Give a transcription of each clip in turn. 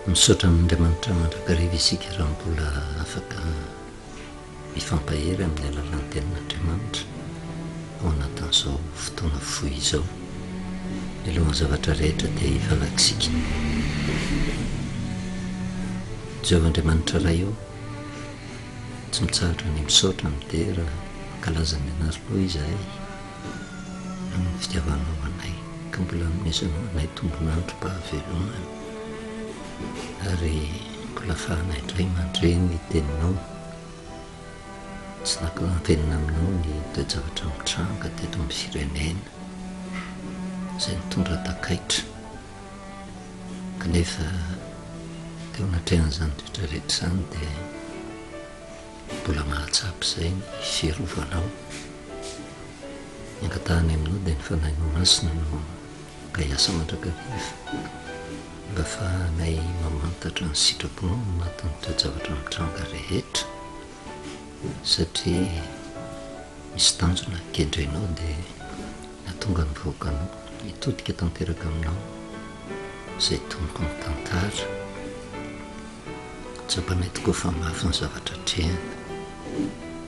Misaotra an'Andriamanitra mandrakariva isika raha mbola afaka mifampahery amin'ny alalan'ny Tenin'Andriamanitra ao anatin'izao fotoana fohy izao. Mialohan'ny zavatra rehetra dia hivavaka isika. Jehovah Andriamanitra Ray ô, tsy mitsahatra ny misaotra, midera, mankalaza ny anaranao izahay amin'ny fitiavanao anay ka mbola anomezanao anay tombon'androm-pahavelomana ary mbola afahanay indray mandre ny teninao. Tsy nampinantenina aminao ny toe-javatra mitranga teto amin'ny firenena izay nitondra takaitra kanefa teo anatrehan'izany rehetra rehetra izany dia mbola mahatsapa izay ny fiarovanao. Ny angatahany aminao dia ny Fanahinao Masina no ka hiasa mandrakariva mba afahanay mamantatra ny sitraponao ao anatin'ny toe-javatra mitranga rehetra satria misy tanjona kendrenao dia nahatonga ny vahoakanao hitodika tanteraka aminao izay Tompon'ny tantara. Tsapanay tokoa fa mafy ny zavatra atrehina,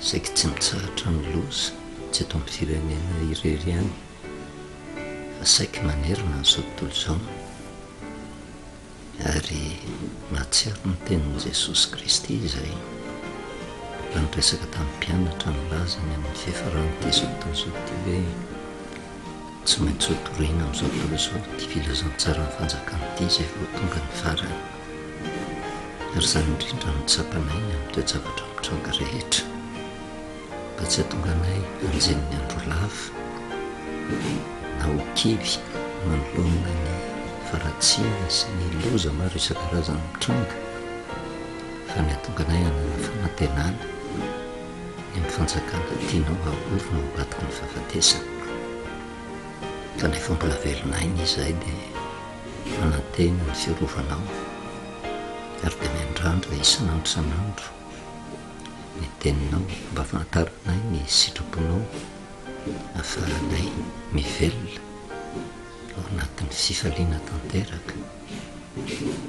saiky tsy mitsahatra ny loza, tsy eto amin'ny firenena irery ihany fa saiky manerana an'izao tontolo izao, ary mahatsiaro ny tenin'i Jesosy Kristy izay raha niresaka tamin'ny mpianatra nilaza ny amin'ny fiafaran'ity izao tontolo izao ity hoe tsy maintsy hotorina amin'izao tontolo izao ity filazantsaran'ny fanjakana ity izay vao tonga ny farany. Ary izany indrindra no tsapanay ny amin'ny toe-javatra mitranga rehetra. Mba tsy hahatonga anay hanjenin'ny andro lava na ho kivy manoloana ny faharatsiana sy ny loza maro isan-karazany mitranga, fa ny hahatonga anay hanana fanantenana ny amin'ny fanjakana tianao haorina ao ambadiky ny fahafatesana. Kanefa mbola velona aina izahay dia manantena ny fiarovanao ary dia miandrandra isan'andro isan'andro ny teninao mba hahafantaranay ny sitraponao ahafahanay mivelona ao anatin'ny fifaliana tanteraka.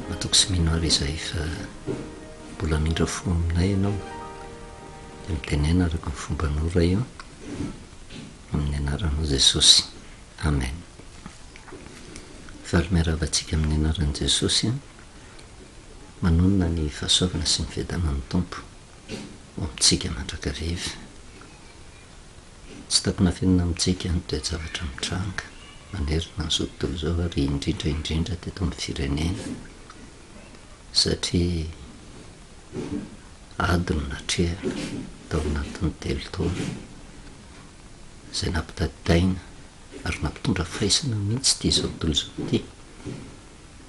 Matoky sy mino ary izahay fa mbola hamindra fo aminay ianao dia mitenena araka ny fombanao Ray ô, amin'ny anaranao Jesosy. Amen. Faly miarahaba antsika amin'ny anaran'i Jesosy an. Manonona ny fahasoavana sy ny fiadanan'ny Tompo ho amintsika mandrakariva. Tsy takona afenina amintsika ny toe-javatra mitranga manerana an'izao tontolo izao ary indrindra indrindra teto amin'ny firenena satria ady no natrehana tao anatin'ny telo taona izay nampitaitaina ary nampitondra faisana mihitsy ity izao tontolo izao ity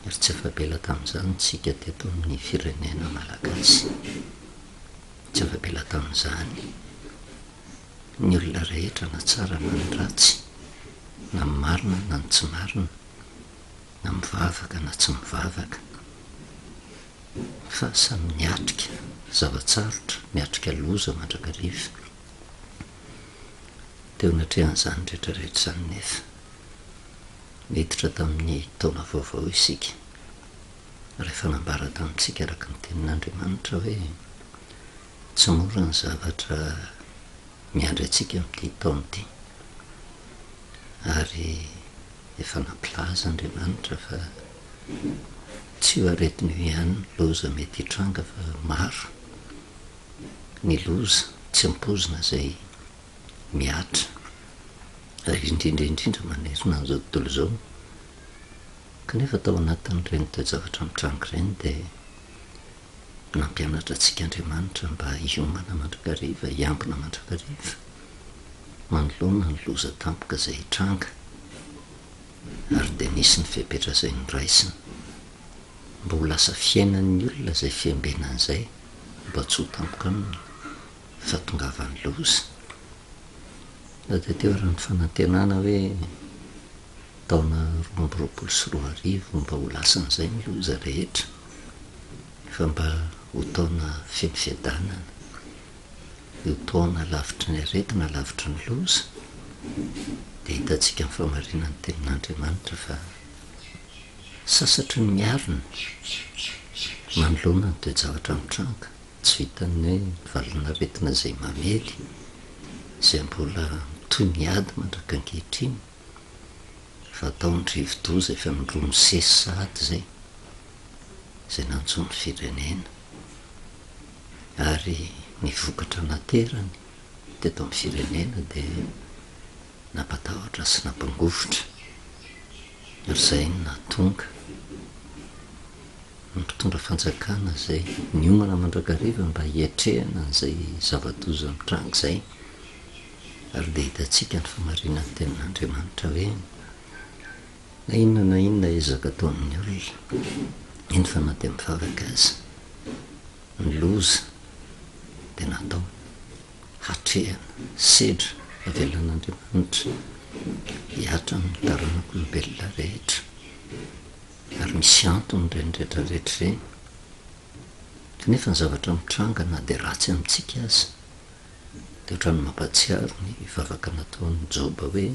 ary tsy afa-bela tamin'izany isika teto amin'ny firenena malagasy. Tsy afa-bela tamin'izany ny olona rehetra na tsara na ny ratsy, na ny marina na ny tsy marina, na mivavaka na tsy mivavaka, fa samy miatrika zava-tsarotra, miatrika loza mandrakariva. Teo anatrehan'izany rehetra rehetra izany nefa, niditra tamin'ny taona vaovao isika, ary efa nambara tamintsika araka ny Tenin'Andriamanitra hoe tsy mora ny zavatra miandry antsika amin'ity taona ity, ary efa nampilaza Andriamanitra fa tsy io aretina io ihany ny loza mety hitranga fa maro ny loza tsy ampoizina izay mihatra ary indrindra indrindra manerana an'izao tontolo izao. Kanefa tao anatin'ireny toe-javatra mitranga ireny dia nampianatra antsika Andriamanitra mba hiomana mandrakariva, hiambina mandrakariva manoloana ny loza tampoka izay hitranga ary dia nisy ny fepetra izay noraisina mba ho lasa fiainan'ny olona izay fiambenana izay mba tsy ho tampoka aminy fahatongavan'ny loza. Na dia teo ary ny fanantenana hoe taona 2022 mba ho lasan'izay ny loza rehetra fa mba ho taona feno fiadanana, ho taona lavitry ny aretina, lavitry ny loza, dia hitantsika ny fahamarinan'ny tenin'Andriamanitra fa sasatry ny miarina. Manoloana ny toe-javatra mitranga, tsy vitan'ny hoe ny valan'aretina izay mamely, izay mbola mitohy miady mandraka ankehitriny, fa tao ny rivo-doza efa indroa misesy sahady izay, izay nanjo ny firenena, ary ny vokatra naterany teto amin'ny firenena dia nampatahotra sy nampangovitra, ary izay no nahatonga ny mpitondra fanjakana izay niomana mandrakariva mba hiatrehana an'izay zava-doza mitranga izay, ary dia hitantsika ny famarinan'ny tenin'Andriamanitra hoe na inona na inona ezaka ataon'ny olona, eny fa na dia mivavaka aza, ny loza dia natao hatrehana sedra avelan'Andriamanitra hihatra amin'ny taranak'olombelona rehetra. Ary misy antony ireny rehetra rehetra ireny. Kanefa ny zavatra mitranga na dia ratsy amintsika aza dia ohatran'ny mampahatsiaro ny vavaka nataon'i Joba hoe,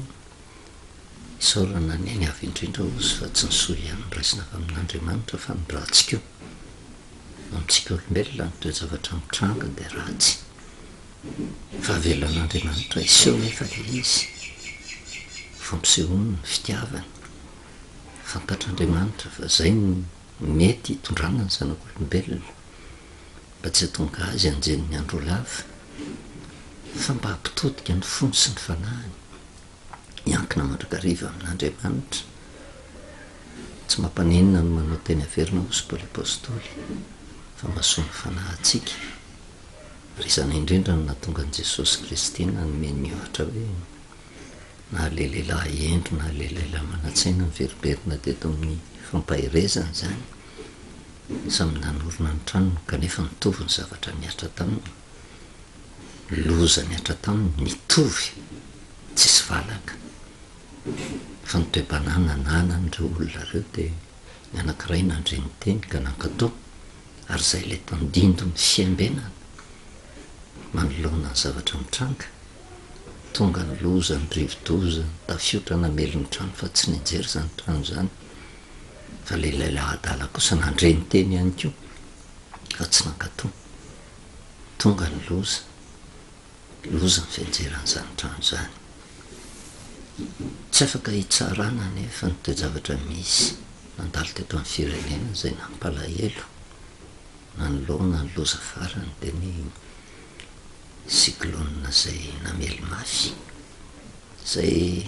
Isaorana anie ny Avo Indrindra hozy fa tsy ny soa ihany no raisina avy amin'Andriamanitra fa ny ratsy koa. Amintsika olombelona ny toe-javatra mitranga dia ratsy. Fa avelan'Andriamanitra hiseho nefa ilay izy. Fampisehoany ny fitiavany. Fantatr'Andriamanitra fa izay no mety hitondrana ny zanak'olombelona, mba tsy hahatonga azy hanjenin'ny andro lava, fa mba hampitodika ny fony sy ny fanahiny hiankina mandrakariva amin'Andriamanitra. Tsy mampaninona ny manao teny averina hozy Paoly Apostoly, fa mahasoa ny fanahintsika. Ary izany indrindra no nahatonga an'i Jesosy Kristy nanome ny ohatra hoe, Na ilay lehilahy hendry na ilay lehilahy manan-tsaina niverimberina teto amin'ny fampaherezana izany, samy nanorina ny tranony kanefa nitovy ny zavatra nihatra taminy, ny loza nihatra taminy nitovy, tsisy valaka. Fa ny toe-panahy nananan'ireo olona ireo dia ny anankiray nandre ny teny ka nankatò, ary izay ilay tandindon'ny fiambenana manoloana ny zavatra mitranga. Tonga ny loza, ny rivodoza, ny tafiotra namely ny trano fa tsy nianjera izany trano izany. Fa ilay lehilahy adala kosa nandre ny teny ihany koa fa tsy nankatò. Tonga ny loza, loza ny fianjeran'izany trano izany. Tsy afaka hitsarana anefa ny toe-javatra misy nandalo teto amin'ny firenena izay nampalahelo nanoloana ny loza farany dia ny Cyclone izay namely mafy, izay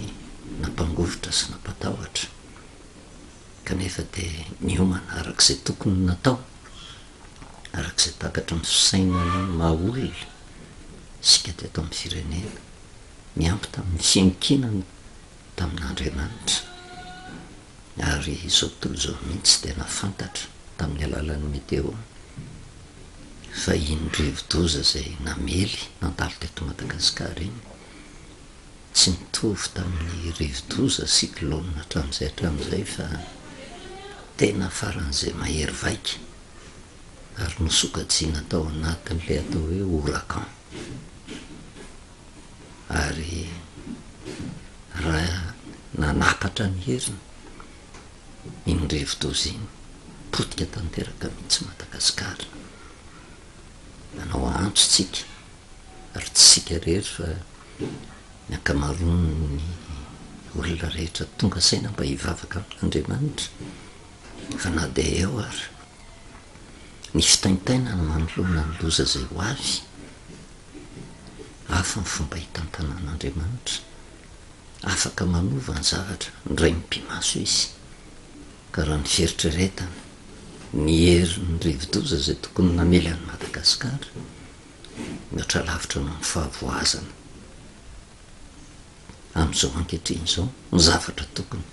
nampangovitra sy nampatahotra, kanefa dia niomana araka izay tokony natao, araka izay takatry ny fisainana maha olona isika teto amin'ny firenena, niampy tamin'ny fiankinana tamin'Andriamanitra, ary izao tontolo izao mihitsy dia nahafantatra tamin'ny alalan'ny météo. Fa iny rivodoza izay namely nandalo teto Madagasikara iny, tsy nitovy tamin'ny rivodoza cyclone hatramin'izay hatramin'izay fa tena faran'izay mahery vaika ary nosokajiana tao anatin'ilay atao hoe ouragan. Ary raha nanapatra ny heriny iny rivodoza iny, potika tanteraka mihitsy Madagasikara. Nanao antso tsika, ary tsy isika irery fa ny ankamaroan'ny olona rehetra tonga saina mba hivavaka amin'Andriamanitra, fa na dia eo ary ny fitaintainana manoloana ny loza izay ho avy, hafa ny fomba hitantanan'Andriamanitra. Afaka manova ny zavatra, indray mipi-maso izy. Ka raha ny fieritreretana, ny herin'ny rivodoza izay tokony namely an'i Madagasikara, mihoatra lavitra noho ny fahavoazana amin'izao ankehitriny izao, ny zavatra tokony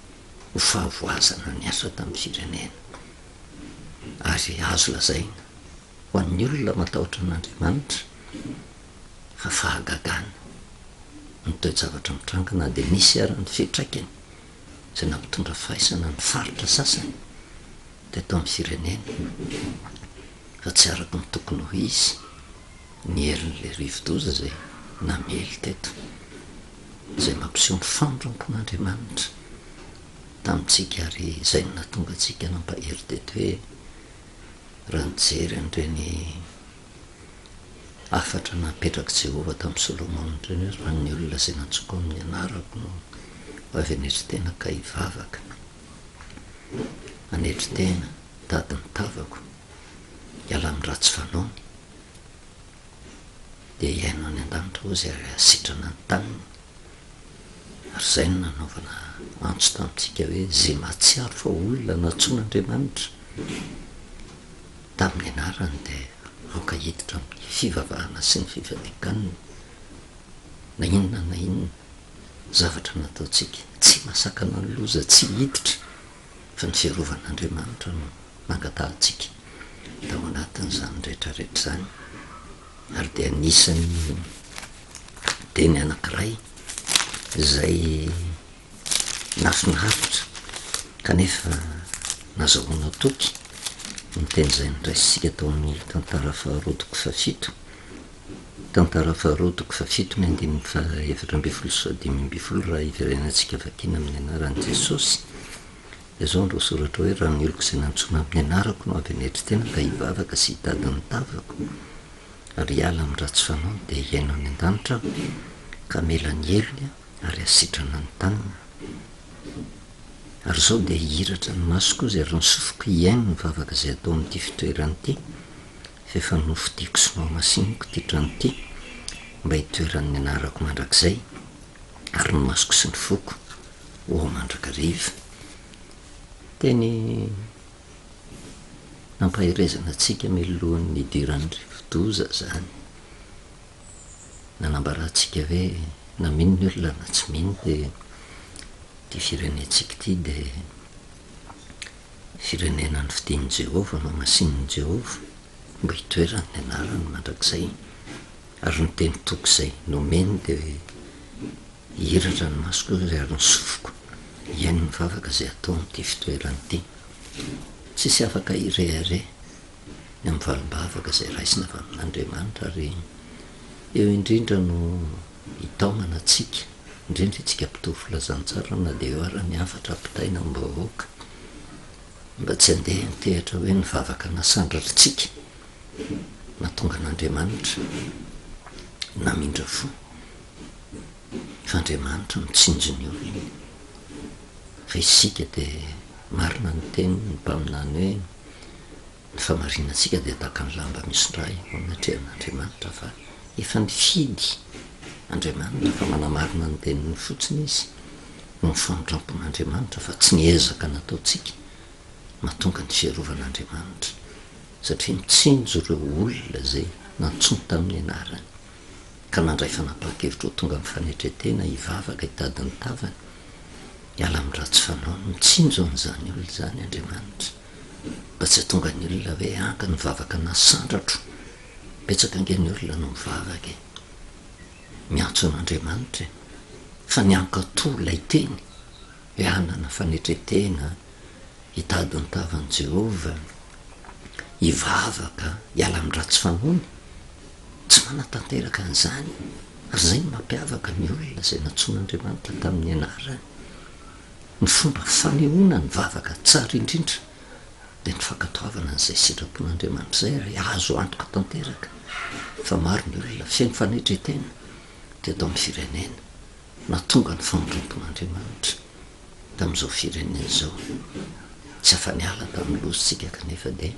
ho fahavoazana nihatra tamin'ny firenena. Ary azo lazaina ho an'ny olona matahotra an'Andriamanitra fa fahagagana ny toe-javatra mitranga na dia nisy ara ny fiantraikany izay nampitondra faisana ny faritra sasany teto amin'ny firenena fa tsy araka ny tokony ho izy ny herin'ilay rivodoza izay namely teto, izay mampiseho ny famindrampon'Andriamanitra tamintsika ary izay no nahatonga antsika nampahery teto hoe. Raha nijery an'ireny hafatra napetrak'i Jehovah tamin'i Solomona ireny hoe, Raha ny olona izay nantsoiko amin'ny anarako no ho avy hanetry tena ka hivavaka, hanetry tena, hitady ny tavako, hiala amin'ny ratsy fanaony, dia hihaino any an-danitra hozy ary hahasitrana ny taniny. Ary izay no nanaovana antso tamintsika hoe izay mahatsiaro fa olona nantsoin'Andriamanitra tamin'ny anarany dia aoka hiditra amin'ny fivavahana sy ny fifadian-kanina na inona na inona zavatra nataontsika. Tsy mahasakana ny loza tsy hiditra fa ny fiarovan'Andriamanitra no nangatahantsika tao anatin'izany rehetra rehetra izany ary dia anisan'ny teny anankiray izay nahafinaritra kanefa nazahoana toky ny teny izay noraisintsika tao amin'ny tantara faharoa toko fahafito, tantara faharoa toko fahafito ny andininy faha 14 sy faha 15 raha hiverenantsika vakiana amin'ny anaran'i Jesosy. Dia izao no voasoratra hoe, Raha ny oloko izay nantsoina amin'ny anarako no avy hanetry tena ka hivavaka sy hitady ny tavako ary hiala amin'ny ratsy fanaony, dia hihaino any an-danitra Aho, ka hamela ny helony ary hahasitrana ny taniny. Ary izao dia hihiratra ny masoko izy ary ny sofiko hihaino ny vavaka izay atao amin'ity fitoerana ity, fa efa nofidiko sy nohamasiniko ity trano ity mba hitoeran'ny anarako mandrakizay, ary ny masoko sy ny foko ho ao mandrakariva. Teny nampaherezana antsika mialohan'ny nidiran'ny rivodoza izany. Nanambarantsika hoe na mino ny olona na tsy mino dia ity firenentsika ity dia firenena nofidin'i Jehovah, nohamasin'i Jehovah mba hitoerany ny anarany mandrakizay. Ary ny teny toky izay nomeny dia hoe Hihiratra ny masoko ary ny sofiko hihaino ny vavaka izay atao amin'ity fitoerana ity. Tsisy afaka hirehareha ny amin'ny valim-bavaka izay raisina avy amin'Andriamanitra ary eo indrindra no hitaomana antsika, indrindra isika mpitory filazantsara na dia eo ara ny hafatra ampitaina amin'ny vahoaka mba tsy handeha hitehatra hoe ny vavaka nasandratritsika nahatonga an'Andriamanitra namindra fo. Fa Andriamanitra mitsinjo ny olony. Fa isika dia marina ny tenin' ny mpaminany hoe, ny famarinantsika dia tahaka ny lamba misy ndray eo anatrehan' Andriamanitra fa efa nifidy Andriamanitra fa manamarina ny teniny fotsiny Izy noho ny famindrampon' Andriamanitra fa tsy ny ezaka nataontsika mahatonga ny fiarovan' Andriamanitra satria mitsinjo ireo olona izay nantsoiny tamin'ny anarany. ka nandray fanapahan-kevitra ho tonga amin'ny fanetren-tena, hivavaka, hitady ny tavany, hiala amin'ny ratsy fanaony. Mitsinjo an'izany olona izany Andriamanitra, mba tsy hahatonga ny olona hoe anka ny vavaka nasandratro. Betsaka ange ny olona no mivavaka e! Miantso an'Andriamanitra e! Fa ny hankatò ilay teny hoe hanana fanetren-tena, hitady ny tavan'i Jehovah, hivavaka, hiala amin'ny ratsy fanaony, Tsy manatanteraka an'izany, ary izay no mampiavaka ny olona izay nantsoin'Andriamanitra tamin'ny anarany. Ny fomba fanehoana ny vavaka tsara indrindra dia ny fankatoavana an'izay sitrapon'Andriamanitra izay, ary azo antoka tanteraka fa maro ny olona feno fanetren-tena teto amin'ny firenena nahatonga ny famindram-pon'Andriamanitra tamin'izao firenena izao. Tsy afa-niala tamin'ny loza isika kanefa dia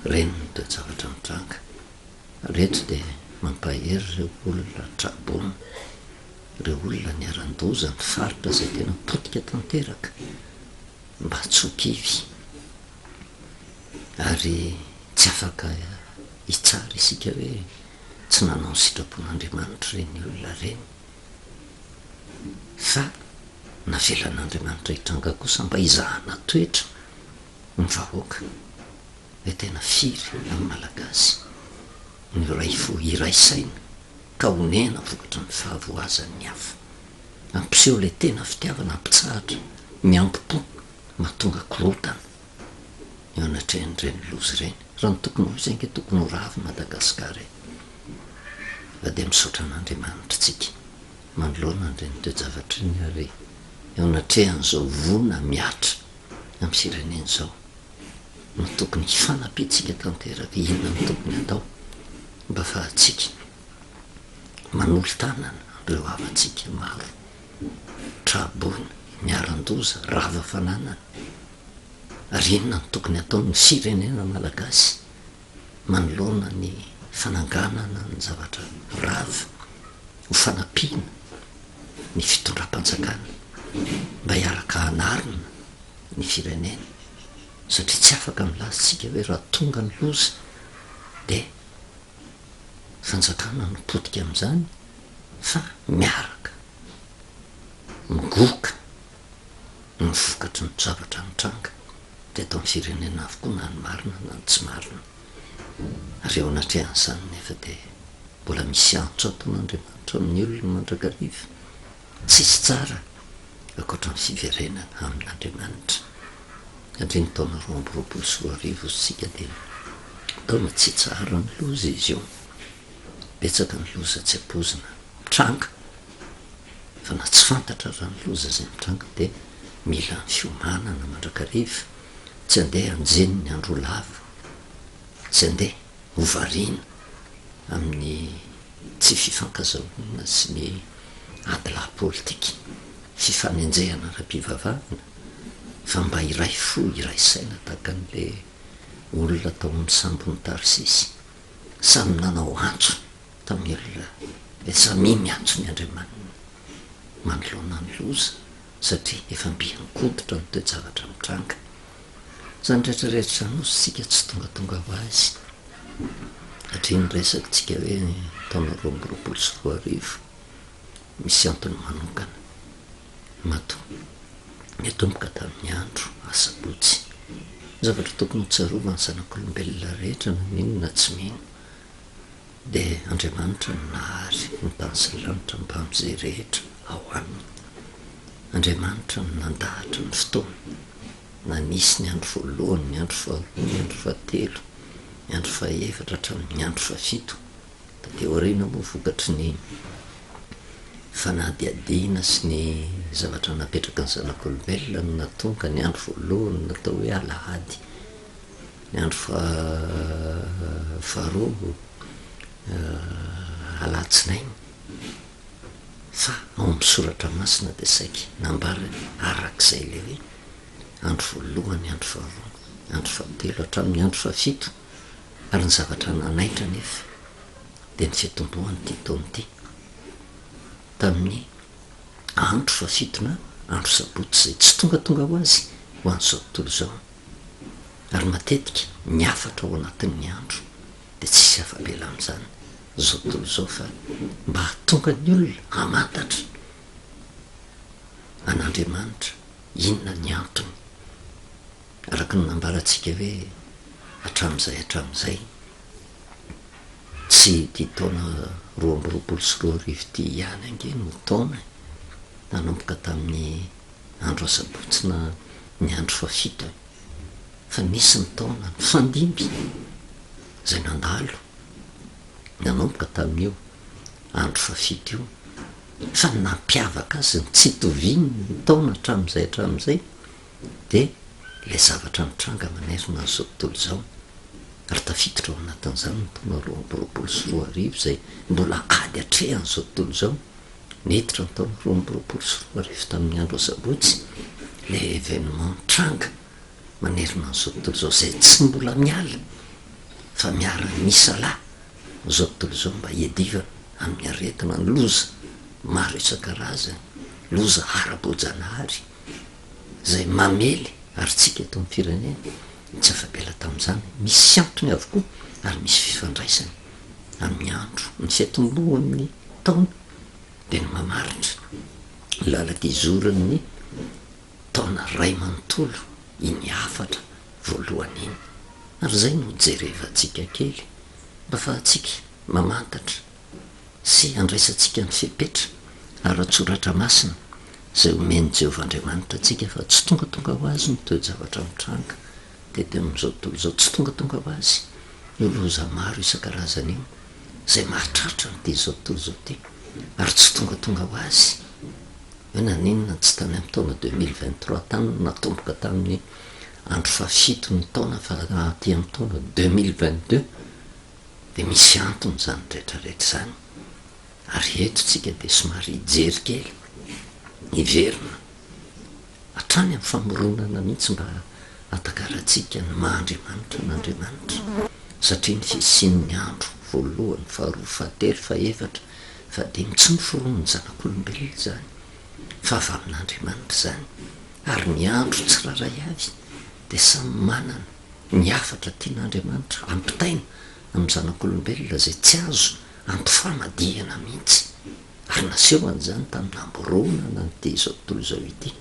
ireny ny toe-javatra nitranga. Reto dia mampahery ireo olona traboina, ireo olona niharan-doza ny faritra izay tena potika tanteraka mba tsy ho kivy ary tsy afaka hitsara isika hoe tsy nanao ny sitrapon'Andriamanitra ireny olona ireny fa navelan'Andriamanitra hitranga kosa mba hizahana toetra ny vahoaka. Hoe tena firy amin'ny Malagasy no iray fo, iray saina ka onena vokatry ny fahavoazan'ny hafa. Hampiseho ilay tena fitiavana hampitsahatra ny hambom-po mahatonga korontana eo anatrehan'ireny loza ireny. Raha ny tokony ho izy ange tokony ho rava i Madagasikara e! Fa dia misaotra an'Andriamanitra tsika manoloana an'ireny toe-javatra ireny ary eo anatrehan'izao voina mihatra amin'ny firenena izao. no tokony hifanampiantsika tanteraka, inona no tokony hatao mba afahantsika manolo-tanana an'ireo havantsika maro tra-boina, niharan-doza, rava fananana, ary inona no tokony hataon'ny firenena malagasy manoloana ny fananganana ny zavatra rava ho fanampiana ny fitondram-panjakana mba hiaraka hanarina ny firenena satria tsy afaka milaza isika hoe raha tonga ny loza dia fanjakana no potika amin'izany fa miaraka migoka ny vokatry ny zavatra nitranga teto amin'ny firenena avokoa na ny marina na ny tsy marina. Ary eo anatrehan'izany nefa dia mbola misy antso ataon'Andriamanitra amin'ny olony mandrakariva. Tsisy tsara ankoatra ny fiverenana amin'Andriamanitra. Satria ny taona 2022 isika dia taona tsy itsaharan'ny loza izy io. Betsaka ny loza tsy ampoizina mitranga. Fa na tsy fantatra aza ny loza izay mitranga dia mila fiomanana mandrakariva, tsy andeha hanjeny ny andro ho lava, tsy andeha ho variana amin'ny tsy fifankazahoana sy ny adilahy politika, fifanenjehana ara-pivavahana fa mba hiray fo hiray saina tahaka an'ilay olona tao amin'ny sambon'i Tarsisy, samy nanao antso tamin'ny olona dia samia miantso ny Andriamaniny manoloana ny loza satria efa mby an-koditra ny toe-javatra mitranga. Izany rehetra rehetra izany hozy isika tsy tongatonga ho azy satria ny resakitsika hoe taona 2022 misy antony manokana matoa niatomboka tamin'ny andro asabotsy. Ny zavatra tokony ho tsarovany zanak'olombelona rehetra na mino na tsy mino Dia Andriamanitra no nahary ny tany sy ny lanitra mbamin'izay rehetra ao aminy. Andriamanitra no nandahatra ny fotoana, na nisy ny andro voalohany, ny andro faharoa, ny andro fahatelo, ny andro fahefatra hatramin'ny andro fahafito. Taty aoriana moa vokatry ny fanadihadiana sy ny zavatra napetraky ny zanak'olombelona no nahatonga ny andro voalohany natao hoe alahady. Ny andro faharoa alatsinainy fa ao amin'ny soratra masina dia saiky nambarany arak'izay ilay hoe andro voalohany, andro faharoa, andro fahatelo hatramin'ny andro fahafito ary ny zavatra nanaitra anefa dia ny fitomboan'ity taona ity tamin'ny andro fahafito na andro sabotsy izay tsy tongatonga ho azy ho an'izao tontolo izao. Ary matetika ny hafatra ao anatin'ny andro dia tsisy afa-bela amin'izany izao tontolo izao fa mba hahatonga ny olona hamantatra an'Andriamanitra, inona ny antony. Araka ny nambarantsika hoe hatramin'izay hatramin'izay, tsy ity taona 2022 ity ihany ange no taona e, nanomboka tamin'ny andro asabotsy na ny andro fahafito e, fa nisy ny taona nifandimby izay nandalo nanomboka tamin'io andro fahafito io, fa ny nampiavaka azy ny tsy itoviany ny taona hatramin'izay hatramin'izay dia ilay zavatra nitranga manerana an'izao tontolo izao, ary tafiditra ao anatin'izany ny taona 2022 izay mbola ady atrehan'izao tontolo izao. Niditra ny taona 2022 tamin'ny andro asabotsy ilay événement nitranga manerana an'izao tontolo izao izay tsy mbola miala fa miara-misalahy izao tontolo izao mba hiadivana amin'ny aretina, ny loza maro isan-karazany, loza ara-boajanahary izay mamely ary tsika eto amin'ny firenena tsy afa-bela tamin'izany. Misy antony avokoa ary misy fifandraisany amin'ny andro, ny fiatombohan'ny taona dia ny mamaritra ny lalan-kizoran'ny taona iray manontolo iny hafatra voalohany iny. Ary izay no jerevantsika kely mba afahantsika mamantatra sy handraisantsika ny fepetra ara-tsoratra masina izay omen'i Jehovah Andriamanitra antsika fa tsy tongatonga ho azy ny toe-javatra mitranga teto amin'izao tontolo izao, tsy tongatonga ho azy io loza maro isan-karazany io. izay mahatratra an'ity izao tontolo izao ity ary tsy tongatonga ho azy hoe naninona tsy tany amin'ny taona 2023 tany no natomboka tamin'ny andro fahafito ny taona fa aty amin'ny taona 2022 dia misy antony izany rehetra rehetra izany. Ary eto tsika dia somary hijery kely, hiverina hatrany amin'ny famoronana mihitsy mba hahatakarantsika ny maha Andriamanitra an'Andriamanitra, satria ny fisian'ny andro voalohany, faharoa, fahatelo, fahefatra, fahadimy, tsy noforonin'ny zanak'olombelona izany fa avy amin'Andriamanitra izany, ary ny andro tsirairay avy dia samy manana ny hafatra tian'Andriamanitra hampitaina amin'ny zanak'olombelona izay tsy azo ampifamadihana mihitsy, ary nasehony izany tamin'ny namoronana an'ity izao tontolo izao ity.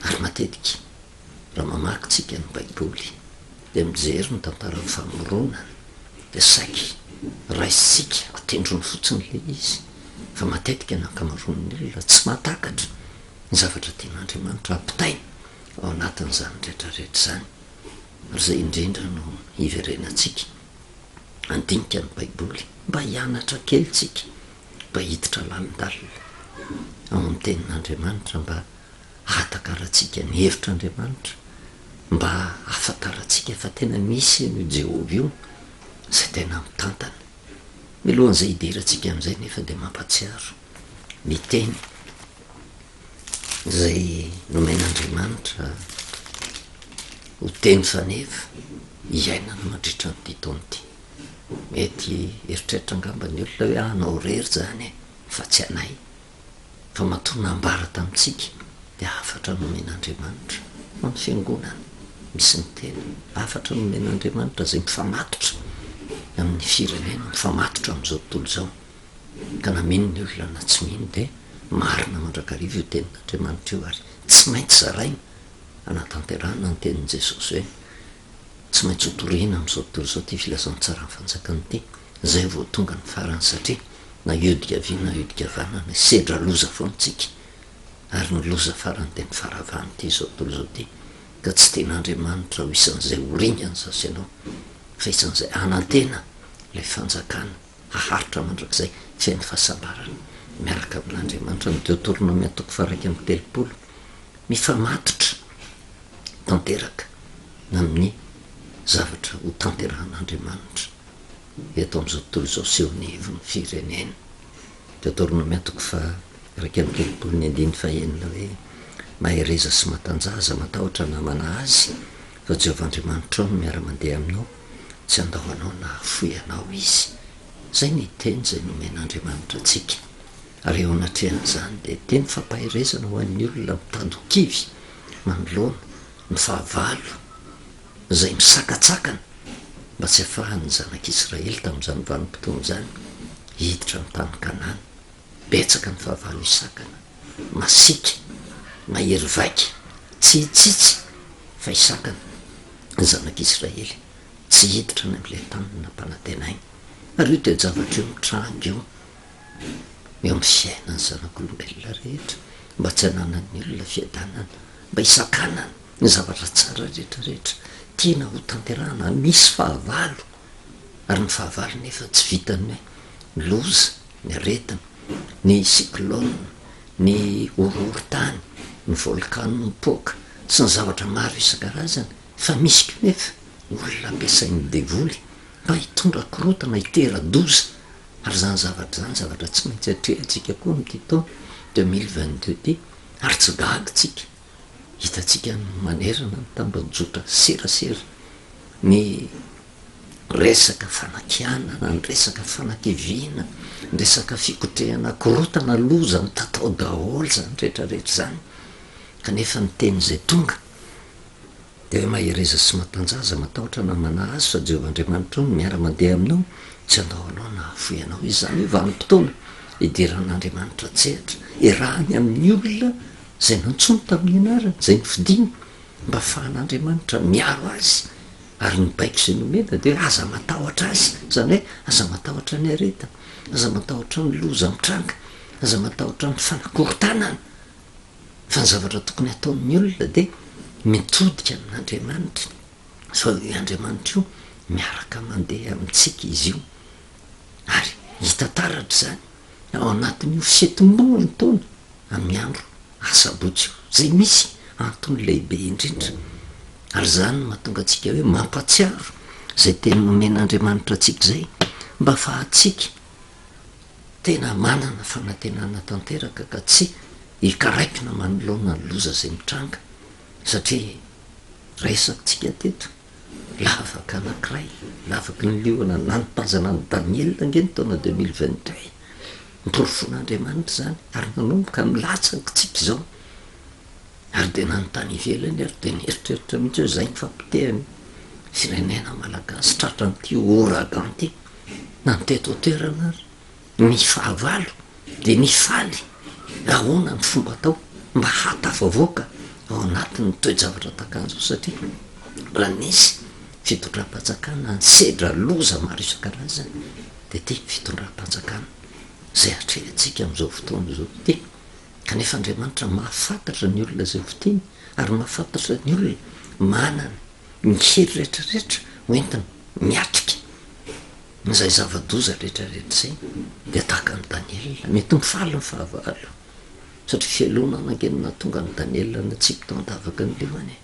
Ary matetika, raha mamaky tsika ny Baiboly, dia mijery ny tantaran'ny famoronana, dia saiky raisintsika an-tendrony fotsiny ilay izy, fa matetika ny ankamaroan'ny olona tsy mahatakatra ny zavatra tian'Andriamanitra hampitaina ao anatin'izany rehetrarehetra izany. Ary izay indrindra no hiverenantsika handinika ny Baiboly, mba hianatra kely tsika, mba hiditra lalindalina ao amin'ny Tenin'Andriamanitra, mba hahatakarantsika ny hevitr'Andriamanitra, mba hahafantarantsika fa tena misy an'io Jehovah io, izay tena mitantana. Mialohan'izay hidirantsika amin'izay nefa dia mampahatsiaro ny teny izay nomen'Andriamanitra ho teny faneva iainana mandritra an'ity taona ity. Mety hieritreritra angamba ny olona hoe anao irery izany e, fa tsy anay. Fa matoa nambara tamintsika dia hafatra nomen'Andriamanitra ho an'ny fiangonana misy ny tena. Hafatra nomen'Andriamanitra izay mifamatotra amin'ny firenena, mifamatotra amin'izao tontolo izao. Ka na mino ny olona na tsy mino dia marina mandrakariva io tenin'Andriamanitra io ary tsy maintsy zaraina hanatanterahana ny tenin'i Jesosy hoe tsy maintsy hotorina amin'izao tontolo izao ity filazantsaran'ny fanjakana ity izay vao tonga ny farany satria na hiodika havia na hiodika havanana hisedra loza foana tsika ary ny loza farany dia ny faharavan'ity izao tontolo izao ity ka tsy tian'Andriamanitra ho isan'izay ho ringana sasy ianao fa isan'izay hanantena ilay fanjakana haharitra mandrakizay feno fahasambarana miaraka amin'Andriamanitra. Ny Deoteronomia toko faha-31, mifamatotra tanteraka amin'ny zavatra ho tanterahan'Andriamanitra eto amin'izao tontolo izao sy eo anivon'ny firenena. Deoteronomia toko faha-31 ny andininy fahenina hoe, Mahereza sy matanjaha, aza matahotra na manahy azy, fa Jehovah Andriamanitrao no miara-mandeha aminao. Tsy handao anao na hahafoy anao Izy. Izay ny teny izay nomen'Andriamanitra antsika. Ary eo anatrehan'izany dia teny fampaherezana ho an'ny olona mitady ho kivy manoloana ny fahavalo izay misakatsakana mba tsy hahafahan'ny zanak'Israely tamin'izany vanim-potoana izany hiditra ny tany Kanana. Betsaka ny fahavalo hisakana, masiaka, mahery vaika, tsy hitsitsy fa hisakana ny zanak'Israely tsy hiditra any amin'ilay tany nampanantenaina. Ary io toe-javatra io mitranga io eo amin'ny fiainan'ny zanak'olombelona rehetra, mba tsy hananan'ny olona fiadanana, mba hisakanana ny zavatra tsara rehetra rehetra tiana hotanterahana. Misy fahavalo, ary ny fahavalo nefa tsy vitan'ny hoe loza, ny aretina, ny cyclone, ny horohorontany, ny volcano mipoaka, sy ny zavatra maro isan-karazany, fa misy koa nefa olona ampiasain'ny devoly mba hitondra korontana, hitera-doza, ary izany zavatra izany zavatra tsy maintsy atrehantsika koa amin'ity taona 2022 ity, ary tsy gaga tsika, hitantsika manerana ny tambajotra serasera ny resaka fanakianana, ny resaka fanakiviana, ny resaka fikotrehana korontana, loza mitatao daholo izany rehetra rehetra izany, kanefa ny teny izay tonga dia hoe mahereza sy matanjaha, aza matahotra na manahy azy fa Jehovah Andriamanitrao no miara-mandeha aminao, tsy handao anao na hahafoy anao Izy. Izany hoe vanim-potoana idiran'Andriamanitra an-tsehatra, iarahany amin'ny olona izay nantsoiny tamin'ny anarany, izay nofidiny mba hahafahan'Andriamanitra miaro azy. Ary ny baiko izay nomena dia hoe aza matahotra azy, izany hoe aza matahotra ny aretina, aza matahotra ny loza mitranga, aza matahotra ny fanakorontanana, fa ny zavatra tokony hataon'ny olona dia mitodika amin'Andriamanitra, fa io Andriamanitra io miaraka mandeha amintsika izy io, ary hita taratra izany ao anatin'io fitomboan'ny taona amin'ny andro asabotsy io, izay misy antony lehibe indrindra. Ary izany no mahatonga antsika hoe mampahatsiaro izay teny nomen'Andriamanitra antsika izay mba afahantsika tena manana fanantenana tanteraka ka tsy hikaraikina manoloana ny loza izay mitranga satria resakintsika teto lavaka anankiray, lavaky ny liona nanipazana an'i Daniela ange ny taona 2022 e! Noporofoin'Andriamanitra izany ary nanomboka nilatsaka tsika izao. Ary dia nanontany ivelany ary dia nieritreritra mihitsy hoe izay ny fampotehana firenena malagasy tratran'ity ouragan ity. Na ny teto an-toerana ary ny fahavalo dia nifaly ahoana ny fomba atao mba hahatafavoaka ao anatin'ny toe-javatra tahaka an'izao satria raha nisy fitondram-panjakana nisedra loza maro isan-karazany dia ity fitondram-panjakana izay atrehintsika amin'izao fotoana izao ity. Kanefa Andriamanitra mahafantatra ny olona izay hotiany ary mahafantatra ny olona manana ny hery rehetrarehetra hoentiny miatrika izay zava-doza rehetrarehetra izay. Dia tahaka an'i Daniela, mety mifaly ny fahavalo satria fialonana ange no nahatonga an'i Daniela natsipy tao an-davaky ny liona e.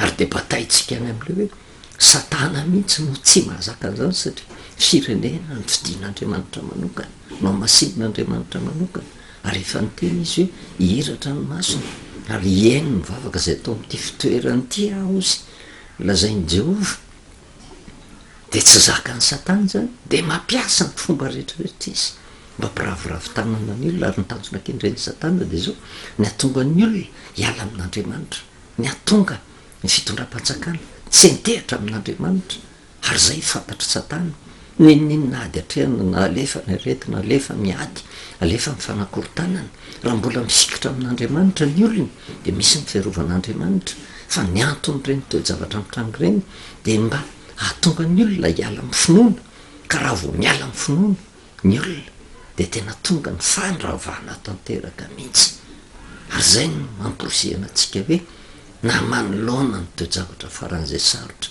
Ary dia bataintsika any amin'ilay hoe Satana mihitsy no tsy mahazaka an'izany satria firenena nofidin'Andriamanitra manokana, nohamasinin'Andriamanitra manokana, ary efa niteny izy hoe hihiratra ny masony ary hihaino ny vavaka izay atao amin'ity fitoerana ity aho hozy lazain'i Jehovah. Dia tsy zakan'i Satana izany, dia mampiasa ny fomba rehetrarehetra izy mba hampiraviravy tanana ny olona, ary ny tanjona kendren'i Satana dia izao, ny hahatonga ny olona hiala amin'Andriamanitra, ny hahatonga ny fitondram-panjakana tsy entehitra amin'Andriamanitra, ary izay fantatr'i Satana, n'inon'inona ady atrehina na alefa ny aretina, alefa ny ady, alefa ny fanakorontanana, raha mbola mifikitra amin'Andriamanitra ny olona dia misy ny fiarovan'Andriamanitra, fa ny anton'ireny toe-javatra mitranga ireny dia mba hahatonga ny olona hiala amin'ny finoana, ka raha vao miala amin'ny finoana ny olona dia tena tonga ny fandravana tanteraka mihitsy. Ary izay no mamporisihana antsika hoe na manoloana ny toe-javatra faran'izay sarotra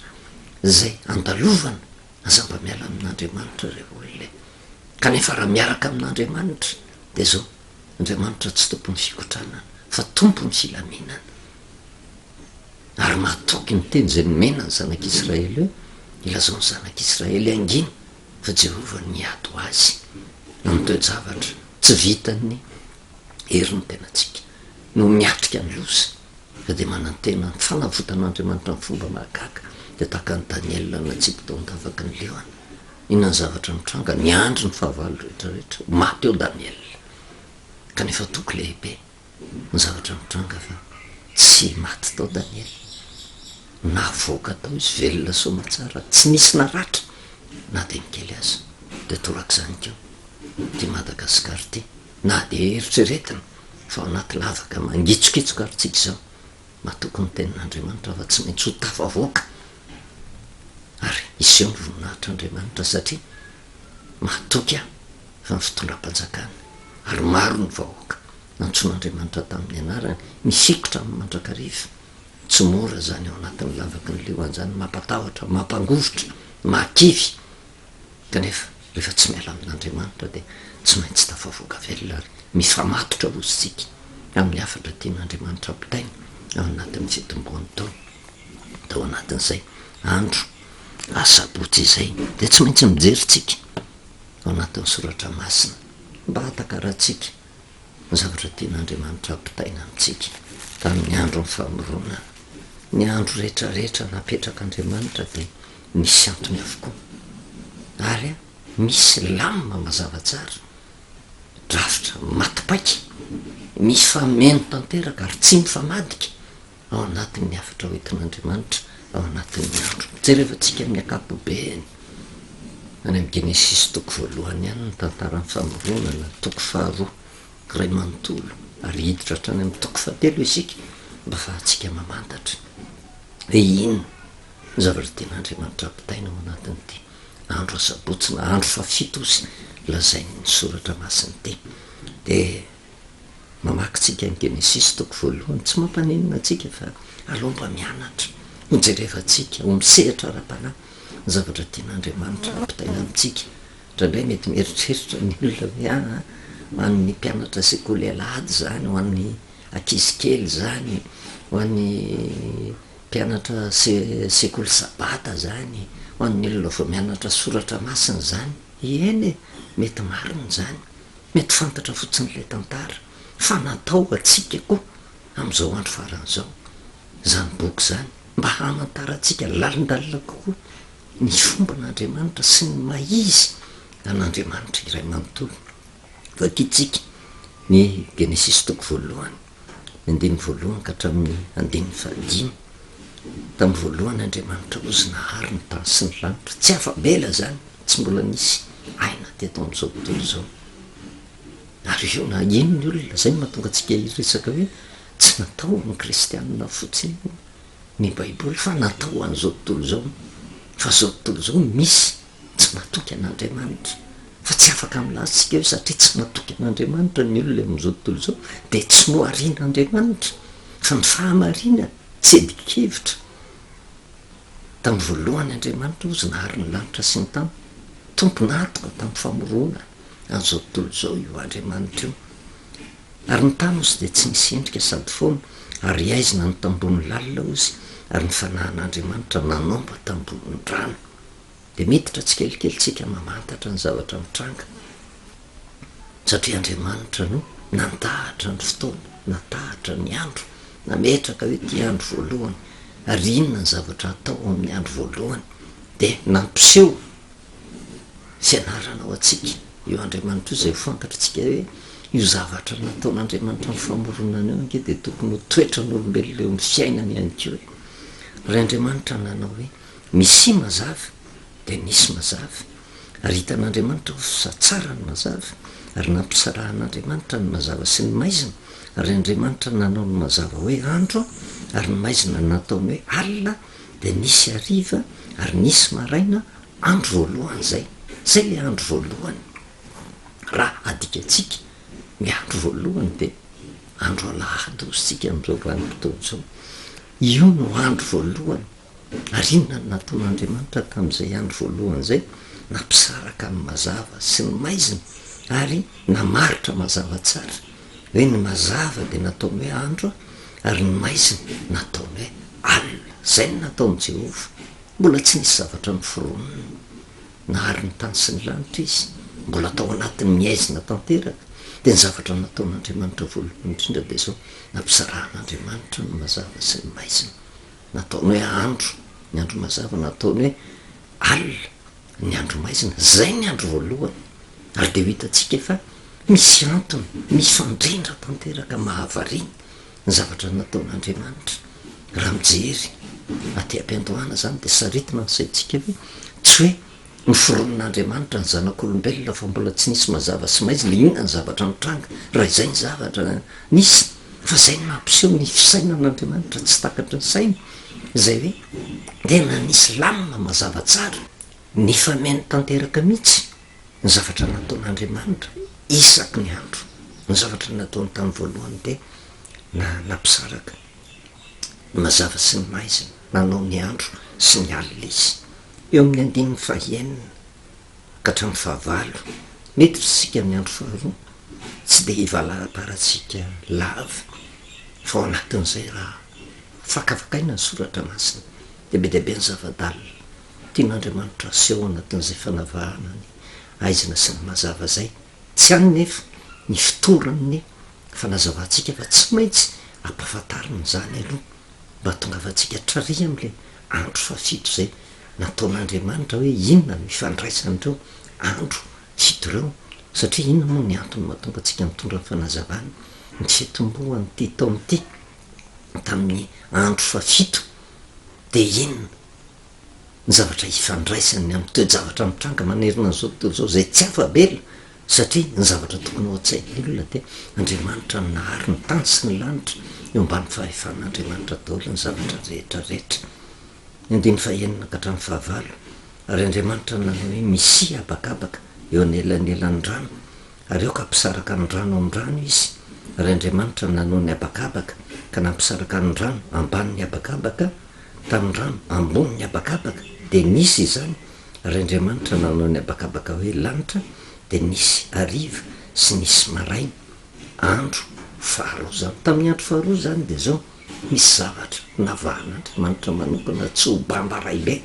izay andalovana, aza mba miala amin'Andriamanitra re olona e. Kanefa raha miaraka amin'Andriamanitra dia izao, Andriamanitra tsy tompon'ny fikotranana fa tompon'ny filaminana. Ary mahatoky ny teny izay nomena ny zanak'Israely hoe, Ilazao ny zanak'Israely hangina fa Jehovah no miady ho azy amin'ny toe-javatra tsy vitan'ny herin'ny tenantsika no miatrika ny loza, fa dia manantena ny fanavotan'Andriamanitra amin'ny fomba mahagaga, dia tahaka an'i Daniela natsipy tao an-davaky ny liona. Inona ny zavatra nitranga? Niandry ny fahavalo rehetra rehetra ho maty eo Daniela, kanefa toky lehibe. Ny zavatra mitranga fa tsy maty tao Daniel, navoaka tao izy velona soamatsara, tsy nisy naratra na dia ny kely aza, dia torak'izany koa ity Madagascar ity, na dia eritreretina fa ao anaty lavaka mangitsokitsoka ary tsika izao, matoky ny tenin'Andriamanitra fa tsy maintsy ho tafavoaka ary hiseho ny voninahitr'Andriamanitra satria matoky aho fa ny fitondram-panjakana ary maro ny vahoaka nantsoin'Andriamanitra tamin'ny anarany, mifikitra aminy mandrakariva. Tsy mora izany ao anatin'ny lavaky ny liona izany, mampatahotra, mampangovitra, mahakivy. Kanefa rehefa tsy miala amin'Andriamanitra dia tsy maintsy tafavoaka velona ary mifamatotra hozy isika amin'ny hafatra tian'Andriamanitra ampitaina ao anatin'ny fitomboan'ny taona. Tao anatin'izay andro asabotsy izay dia tsy maintsy mijery tsika ao anatin'ny soratra masina mba hahatakarantsika ny zavatra tian'Andriamanitra hampitaina amintsika tamin'ny andron'ny famoronana. Ny andro rehetra rehetra napetrak'Andriamanitra dia misy antony avokoa ary misy lamina mazava tsara, drafitra maty paika, mifameno tanteraka ary tsy mifamadika ao anatin'ny hafatra hoentin'Andriamanitra ao anatin'ny andro. Jerevantsika amin'ny ankapobeny, any amin'ny Genesisy toko voalohany ihany ny tantaran'ny famoronana, toko faharoa iray manontolo, ary hiditra hatrany amin'ny toko fahatelo isika mba ahafahantsika mamantatra hoe inona ny zavatra tian'Andriamanitra hampitaina ao anatin'ity andro asabotsy na andro fahafito hozy lazain'ny soratra masina ity. Dia Mamaky tsika ny Genesisy toko voalohany, tsy mampaninona antsika fa aleo mba mianatra, ho jerevantsika, ho misehatra ara-panahy ny zavatra tian'Andriamanitra hampitaina amintsika. Indraindray mety mieritreritra ny olona hoe aa, ho an'ny mpianatra sekoly alahady izany, ho an'ny ankizy kely izany, ho an'ny. mpianatra sekoly sabata izany, ho an'ny olona vao mianatra soratra masina izany. Eny e, mety marina izany, mety fantatra fotsiny ilay tantara, fa natao ho antsika koa amin'izao andro farany izao izany boky izany, mba hamantarantsika lalindalina kokoa ny fomban'Andriamanitra sy ny maha izy an'Andriamanitra iray manontolo. Vakintsika ny Genesisy toko voalohany, ny andininy voalohany ka hatramin'ny andininy fahadimy. Tamin'ny voalohany Andriamanitra hozy nahary ny tany sy ny lanitra. Tsy afa-bela izany, tsy mbola nisy aina teto amin'izao tontolo izao. Ary io na ino ny olona, izay no mahatonga antsika hiresaka hoe tsy natao ho an'ny kristianina fotsiny ny Baiboly fa natao ho an'izao tontolo izao. Fa izao tontolo izao misy tsy matoky an'Andriamanitra. Fa tsy afaka milaza isika hoe satria tsy matoky an'Andriamanitra ny olona eo amin'izao tontolo izao dia tsy noharian'Andriamanitra. Fa ny fahamarinana tsy adin-kevitra. Tamin'ny voalohany Andriamanitra hozy nahary ny lanitra sy ny tany. Tompon'antoka tamin'ny famoronana an'izao tontolo izao io Andriamanitra io. Ary ny tany hozy dia tsy nisy endrika sady foana, ary haizina ny tambony lalina hozy, ary ny fanahin'Andriamanitra nanompa tambonin'ny rano. Dia miditra tsikelikely tsika mamantatra ny zavatra mitranga, satria Andriamanitra no nandahatra ny fotoana, natahatra ny andro, nametraka hoe ity andro voalohany, ary inona ny zavatra atao amin'ny andro voalohany, dia nampiseho fianarana ho antsika io Andriamanitra io, izay ho fantatritsika hoe io zavatra nataon'Andriamanitra amin'ny famoronana io ange dia tokony ho toetran'olombelona eo amin'ny fiainany ihany koa e. Ry Andriamanitra nanao hoe misia mazava dia nisy mazava, ary hitan'Andriamanitra ho fa tsara ny mazava, ary nampisarahan'Andriamanitra ny mazava sy ny maizina, ary Andriamanitra nanao ny mazava hoe andro, ary ny maizina nataony hoe alina, dia nisy hariva ary nisy maraina, andro voalohany izay. Izay ilay andro voalohany. Raha adikantsika ny andro voalohany dia andro alahady hozy tsika amin'izao vanim-potoana izao. Io no andro voalohany. Ary inona no nataon'Andriamanitra tamin'izay andro voalohany izay? Nampisaraka ny mazava sy ny maizina ary namaritra mazava tsara hoe ny mazava dia nataony hoe andro ary ny maizina nataony hoe alina. Izay no nataon'i Jehovah. Mbola tsy nisy zavatra noforonina. Nahary ny tany sy ny lanitra Izy. Mbola tao anatin'ny haizina tanteraka. Dia ny zavatra nataon'Andriamanitra voalohany indrindra dia izao, nampisarahan'Andriamanitra ny mazava sy ny maizina. Nataony hoe andro ny andro mazava, nataony hoe alina ny andro maizina. Izay ny andro voalohany. Ary dia ho hitantsika fa misy antony mifandrindra tanteraka mahavariana ny zavatra nataon'Andriamanitra. Raha mijery aty am-piandohana izany dia saritina ny saintsika hoe tsy hoe noforonin'Andriamanitra ny zanak'olombelona fa mbola tsy nisy mazava sy maizina, inona ny zavatra nitranga raha izay ny zavatra nisy, fa izay no mampiseho ny fisainan'Andriamanitra tsy takatry ny saina, izay hoe tena nisy lamina mazava tsara, nifameno tanteraka mihitsy ny zavatra nataon'Andriamanitra isaky ny andro. Ny zavatra nataony tamin'ny voalohany dia na nampisaraka ny mazava sy ny maizina, nanao ny andro sy ny alina Izy. Eo amin'ny andininy fahenina ka hatramin'ny fahavalo, miditra isika amin'ny andro faharoa, tsy dia hivalaparatsika lava fa ao anatin'izay raha fakafakaina ny soratra masina dia be dia be ny zava-dalina tian'Andriamanitra aseho ao anatin'izay fanavahana ny haizina sy ny mazava izay. Tsy any nefa ny fotoran'ny fanazavantsika fa tsy maintsy ampahafantarina izany aloha mba hahatongavantsika hatrary amin'ilay andro fahafito izay nataon'Andriamanitra hoe inona no ifandraisan'ireo andro fito ireo satria inona moa ny antony mahatonga antsika mitondra ny fanazavana ny fitomboan'ity taona ity tamin'ny andro fahafito dia inona ny zavatra ifandraisany amin'ny toe-javatra mitranga manerana an'izao tontolo izao izay tsy afa-bela satria ny zavatra tokony ho an-tsain'ny olona dia Andriamanitra no nahary ny tany sy ny lanitra, eo ambany fahefan'Andriamanitra daholo ny zavatra rehetra rehetra. Ny andininy fahenina ka hatramin'ny fahavalo, Ary Andriamanitra nanao hoe, Misia habakabaka eo anelanelan'ny rano, ary aoka hampisaraka ny rano amin'ny rano izy. Ary Andriamanitra nanao ny habakabaka ka nampisaraka ny rano ambanin'ny habakabaka tamin'ny rano ambonin'ny habakabaka, dia nisy izany, ary Andriamanitra nanao ny habakabaka hoe lanitra, dia nisy hariva sy nisy maraina, andro faharoa izany. Tamin'ny andro faharoa izany dia izao. Misy zavatra navahan'Andriamanitra manokana tsy ho bamba raibe.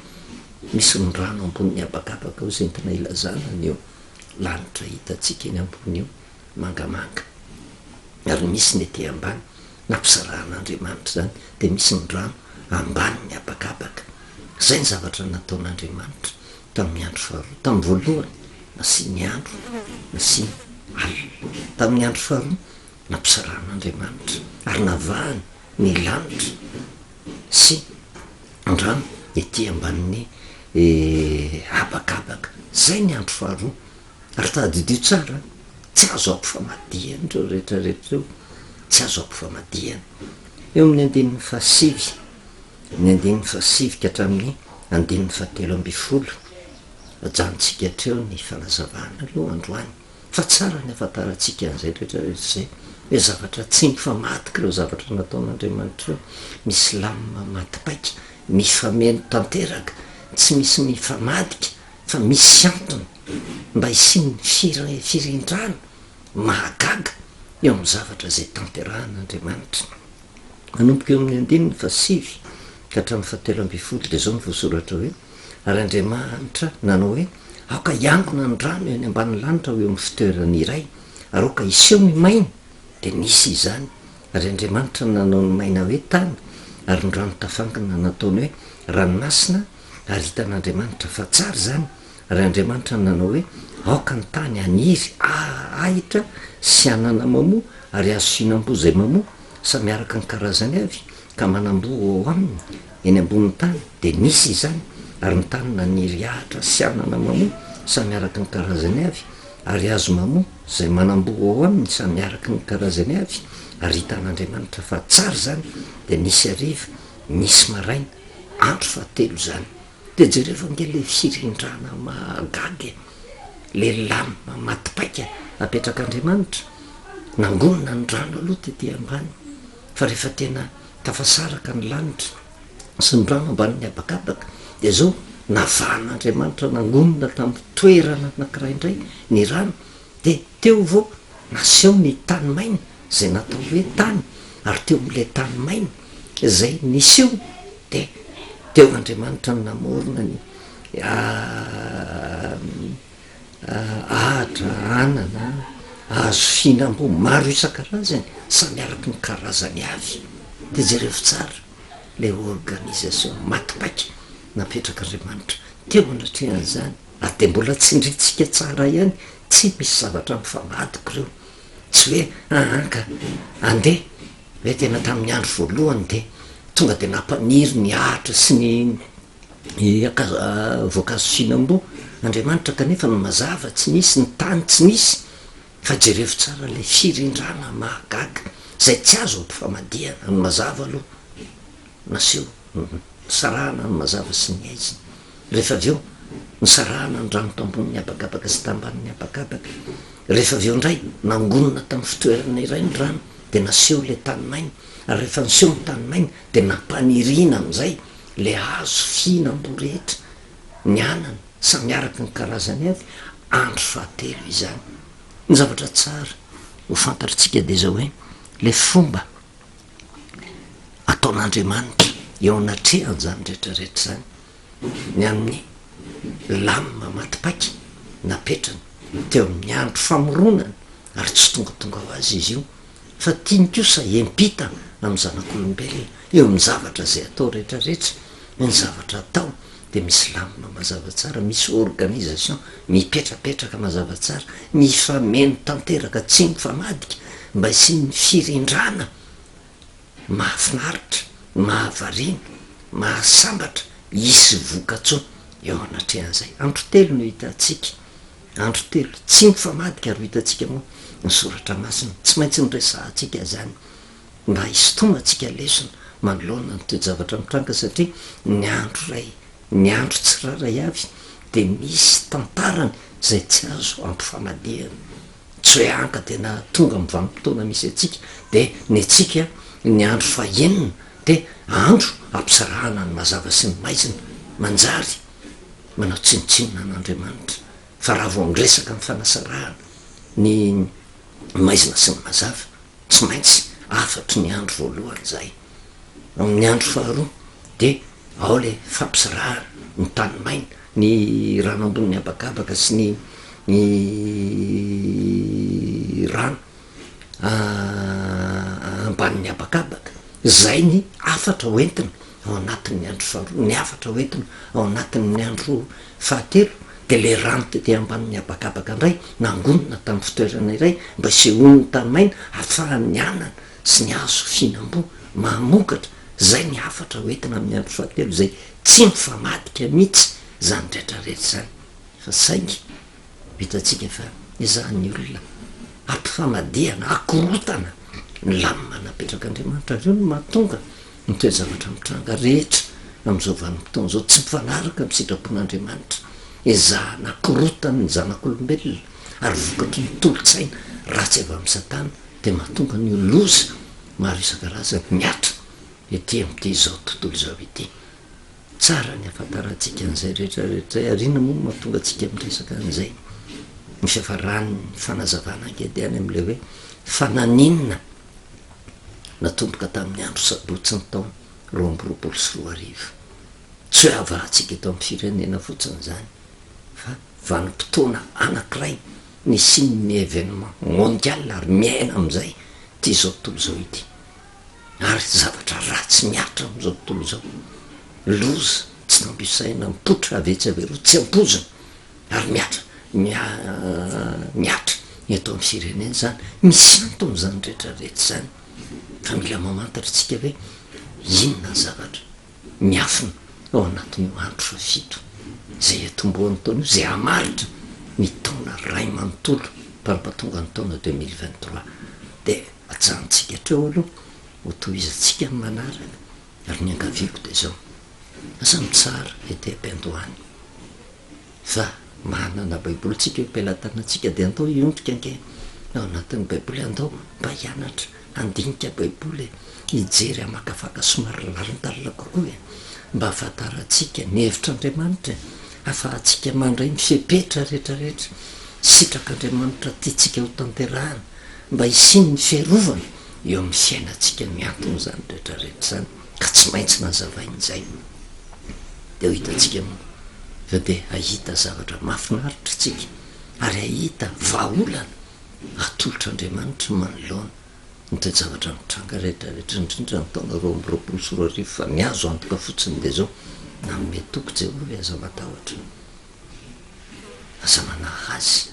Misy ny rano ambonin'ny habakabaka ao izay entina ilazana an'io lanitra hitantsika eny ambony io, mangamanga. Ary misy ny ety ambany, nampisarahan'Andriamanitra izany, dia misy ny rano ambanin'ny habakabaka. Izay ny zavatra nataon'Andriamanitra tamin'ny andro faharoa. Tamin'ny voalohany, nasiany andro, nasiany alina. Tamin'ny andro faharoa, nampisarahan'Andriamanitra ary navahany ny lanitra sy ny rano ety ambanin'ny habakabaka. Izay ny andro faharoa. Ary tadidio tsara, tsy azo ampifamadihana ireo rehetra rehetra ireo, tsy azo ampifamadihana. Eo amin'ny andininy fahasivy, ny andininy fahasivy ka hatramin'ny andininy fahatelo ambin'ny folo, ajanontsika hatreo ny fanazavana aloha androany. Fa tsara ny ahafantarantsika an'izay rehetra rehetra izay, hoe zavatra tsy mifamadika ireo zavatra nataon'Andriamanitra ireo, misy lamina maty paika, mifameno tanteraka, tsy misy mifamadika fa misy antony mba hisian'ny firindrana mahagaga eo amin'ny zavatra izay tanterahan'Andriamanitra. Manomboka eo amin'ny andininy fahasivy ka hatramin'ny fahatelo ambin'ny folo dia izao no voasoratra hoe, Ary Andriamanitra nanao hoe, Aoka hiangona ny rano eny ambanin'ny lanitra ho eo amin'ny fitoerany iray, ary aoka hiseho ny maina. Dia nisy izany. Ary Andriamanitra nanao ny maina hoe tany, ary ny rano tafangona nataony hoe ranomasina, ary hitan'Andriamanitra fa tsara izany. Ary Andriamanitra nanao hoe, Aoka ny tany haniry ahitra sy hanana mamoa, ary hazo fihinam-boa izay mamoa, samy araka ny karazany avy, ka manam-boa ao aminy, eny ambonin'ny tany, dia nisy izany, ary ny tany naniry ahitra sy anana mamoa, samy araka ny karazany avy, ary hazo mamoa, izay manam-boa ao aminy, samy araka ny karazany avy, ary hitan'Andriamanitra fa tsara izany, dia nisy hariva, nisy maraina, andro fahatelo izany. Dia jereo ange ilay firindrana mahagaga e! Ilay lamina maty paika napetrak'Andriamanitra, nangonina ny rano aloha tety ambany, fa rehefa tena tafasaraka ny lanitra sy ny rano ambanin'ny habakabaka, dia izao navahan'Andriamanitra nangonina tamin'ny toerana anankiray indray ny rano, dia teo vao naseho ny tany maina izay natao hoe tany, ary teo amin'ilay tany maina izay niseho dia teo Andriamanitra no namorona ny ahitra, anana, hazo fihinam-boa maro isan-karazany, samy araka ny karazany avy. Dia jerevo tsara ilay organisation maty paika napetrak'Andriamanitra teo anatrehan'izany, ary dia mbola tsindrintsika tsara ihany, tsy misy zavatra mifamadika ireo, tsy hoe aa ka andeha hoe tena tamin'ny andro voalohany dia tonga dia nampaniry ny ahitra sy ny voankazo fihinam-boa Andriamanitra kanefa ny mazava tsy nisy, ny tany tsy nisy, fa jerevo tsara ilay firindrana mahagaga izay tsy azo ampifamadihana, ny mazava aloha naseho, nisarahana ny mazava sy ny haizina, rehefa avy eo nisarahana ny rano tambonin'ny habakabaka sy tambanin'ny habakabaka, rehefa avy eo indray nangonina tamin'ny fitoerana iray ny rano dia naseho ilay tany maina, ary rehefa niseho ny tany maina dia nampaniriana amin'izay Le hazo fihinam-boa rehetra, ny anana, samy araka ny karazany avy, andro fahatelo izany. Ny zavatra tsara ho fantatritsika dia izao hoe, le fomba ataon'Andriamanitra eo anatrehan'izany rehetra rehetra izany, ny amin'ny lamina maty paika napetrany teo amin'ny andro famoronana, ary tsy tongatonga ho azy izy io, fa tiany kosa hiampita amin'ny zanak'olombelona eo amin'ny zavatra izay atao rehetra rehetra, ny zavatra atao dia misy lamina mazava tsara, misy organisation mipetrapetraka mazava tsara, mifameno tanteraka tsy mifamadika mba hisian'ny firindrana mahafinaritra, mahavariana, mahasambatra, hisy vokatsoa eo anatrehan'izay. Andro telo no hitantsika. Andro telo, tsy mifamadika ary ho hitantsika moa ny soratra masina, tsy maintsy noresahantsika izany mba hisintomantsika lesona manoloana ny toe-javatra mitranga satria ny andro iray, ny andro tsirairay avy dia misy tantarany izay tsy azo ampifamadihana. Tsy hoe anka tena tonga amin'ny vanim-potoana misy antsika dia ny antsika ny andro fahenina dia andro ampisarahana ny mazava sy ny maizina, manjary manao tsinontsinona an'Andriamanitra, fa raha vao miresaka ny fanasarahana ny maizina sy ny mazava, tsy maintsy hafatry ny andro voalohany izay. Amin'ny andro faharoa dia ao ilay fampisarahana ny tany maina, ny rano ambonin'ny habakabaka sy ny ny rano ambanin'ny habakabaka. Izay ny hafatra ho entina ao anatin'ny andro faharoa, ny hafatra ho entina ao anatin'ny andro fahatelo dia ilay rano tety ambanin'ny habakabaka indray nangonina tamin'ny fitoerana iray mba hisehoan'ny tany maina ahafahan'ny anana sy ny hazo fihinam-boa mahamokatra, izay ny hafatra ho entina amin'ny andro fahatelo izay tsy mifamadika mihitsy izany rehetra rehetra izany fa saingy hitantsika fa ezahan'ny olona ampifamadihana, akorontana ny lamina napetrak'Andriamanitra ary io no mahatonga ny toe-javatra mitranga rehetra amin'izao vanim-potoana izao tsy mifanaraka amin'ny sitrapon'Andriamanitra, ezahana akorontana ny zanak'olombelona ary vokatry ny tolo-tsaina ratsy avy amin'i Satana dia mahatonga an'io loza maro isan-karazany mihatra ety amin'ity izao tontolo izao ity. Tsara ny hahafantarantsika an'izay rehetra rehetra izay, ary inona moa no mahatonga antsika miresaka an'izay? Ny fiafaran'ny fanazavana ange dia any amin'ilay hoe fa naninona natomboka tamin'ny andro sabotsy ny taona 2022. Tsy hoe havahantsika eto amin'ny firenena fotsiny izany fa vanim-potoana anankiray nisian'ny événement mondial ary miaina amin'izay ity izao tontolo izao ity. Ary zavatra ratsy mihatra amin'izao tontolo izao, loza tsy nampiasaina mipoitra avy etsy avy eroa, tsy ampoizina ary mihatra mihatra eto amin'ny firenena izany. Misy antony izany rehetra rehetra izany fa mila mamantatra isika hoe inona ny zavatra miafina ao anatin'io andro fahafito izay hiatombohan'ny taona io, izay hamaritra ny taona iray manontolo mpampatonga ny taona 2023 dia ajanontsika hatreo aloha ho tohizantsika ny manaraka ary ny angaviako dia izao, aza mitsara ety am-piandohana fa manana baiboly tsika eo am-pelatanantsika dia andao hiondrika ange ao anatin'ny baiboly, andao mba hianatra handinika baiboly e, hijery hamakafaka somary lalindalina kokoa e, mba hahafantarantsika ny hevitr'Andriamanitra e, hahafahantsika mandray ny fepetra rehetra rehetra sitrak'Andriamanitra tiantsika ho tanterahana mba hisian'ny fiarovana eo amin'ny fiainantsika ny anton'izany rehetra rehetra izany ka tsy maintsy nazavaina izay. Dia ho hitantsika moa fa dia hahita zavatra mahafinaritra isika ary hahita vahaolana atolotr'Andriamanitra manoloana ny toe-javatra mitranga rehetra rehetra, indrindra ny taona 2022 fa ny azo antoka fotsiny dia izao, nanome toky Jehovah hoe aza matahotra, aza manahy azy,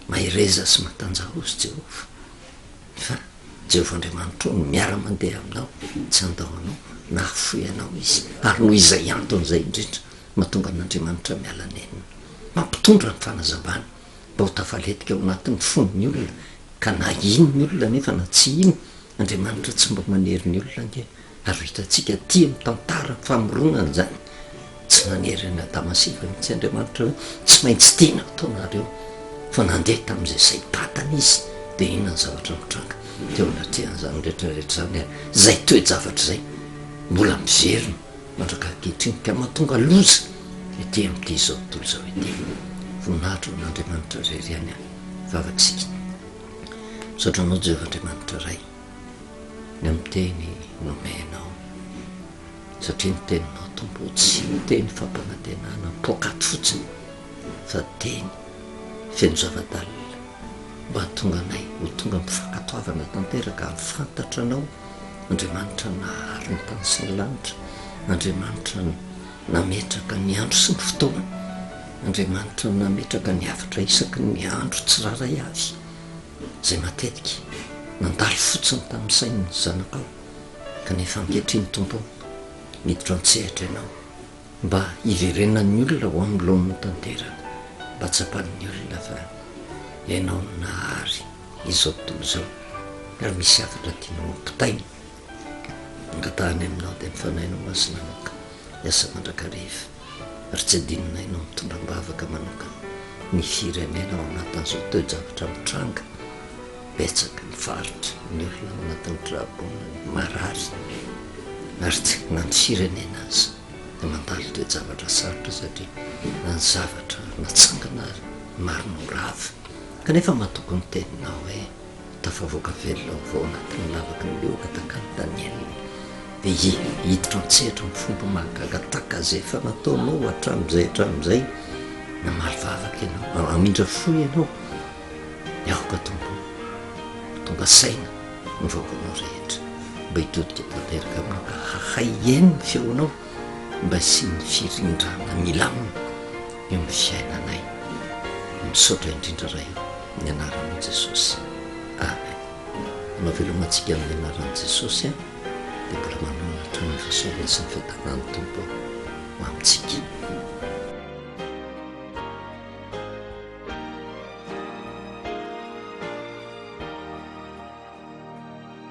mahereza sy matanjaha hozy Jehovah fa Jehovah Andriamanitrao no miara-mandeha aminao, tsy handao anao na hahafoy anao Izy, ary noho izay antony izay indrindra mahatonga an'Andriamanitra miala nenina, mampitondra ny fanazavana mba ho tafaletika ao anatin'ny fon'ny olona, ka na hino ny olona anefa na tsy hino, Andriamanitra tsy mba manery ny olona ange, ary ho hitantsika aty amin'ny tantara famoronana izany, tsy nanery an'i Adama sy Eva mihitsy Andriamanitra hoe tsy maintsy tiana ataonareo, fa nandeha tamin'izay saim-patany izy, dia inona ny zavatra mitranga teo anatrehan'izany rehetra rehetra izany, ary izay toe-javatra izay mbola miverina mandraka ankehitriny, ka mahatonga loza ety amin'ity izao tontolo izao ity. Voninahitra ho an'Andriamanitra irery ihany ary vavaka isika. Misaotra anao Jehovah Andriamanitra Ray ny amin'ny teny nomenao satria ny teninao Tompo ô tsy teny fampanantenana poakaty fotsiny fa teny feno zava-dalina mba hahatonga anay ho tonga amin'ny fankatoavana tanteraka hahafantatra anao Andriamanitra nahary ny tany sy ny lanitra, Andriamanitra nametraka ny andro sy ny fotoana, Andriamanitra nametraka ny hafatra isaky ny andro tsirairay avy, izay matetika nandalo fotsiny tamin'ny sain'ny zanakao, kanefa ankehitriny Tompo ô, miditra an-tsehatra Ianao mba hiverenan'ny olona ho amin'ny laoniny tanteraka, mba tsapan'ny olona fa Ianao no nahary izao tontolo izao ary misy hafatra tianao hampitaina. Angatahany aminao dia ny Fanahinao Masina anaka hiasa mandrakariva ary tsy adinonay no mitondra am-bavaka manokana ny firenena ao anatin'izao toe-javatra mitranga betsaka ny faritra, ny olona ao anatin'ny traboina, ny marary ary tsy na ny firenena aza dia mandalo toe-javatra sarotra satria na ny zavatra natsangana ary maro no rava kanefa matoky ny teninao hoe tafavoaka velona avy ao anatin'ny lavaky ny liona tahaka an'i Daniela. Dia hiditra an-tsehatra amin'ny fomba mahagaga tahaka izay efa nataonao hatramin'izay hatramin'izay. Namaly vavaka ianao, hamindra fo ianao. Aoka Tompo ho tonga saina ny vahoakanao rehetra mba hitodika tanteraka aminao ka hahay hihaino ny feonao mba hisian'ny firindrana milamina eo amin'ny fiainanay. Misaotra indrindra Ray o, ny anaranao Jesosy. Amen. Manao veloma antsika amin'ny anaran'i Jesosy an, dia mbola manohana hatrany ny fahasoavana sy ny fiadanan'ny Tompo ho amintsika.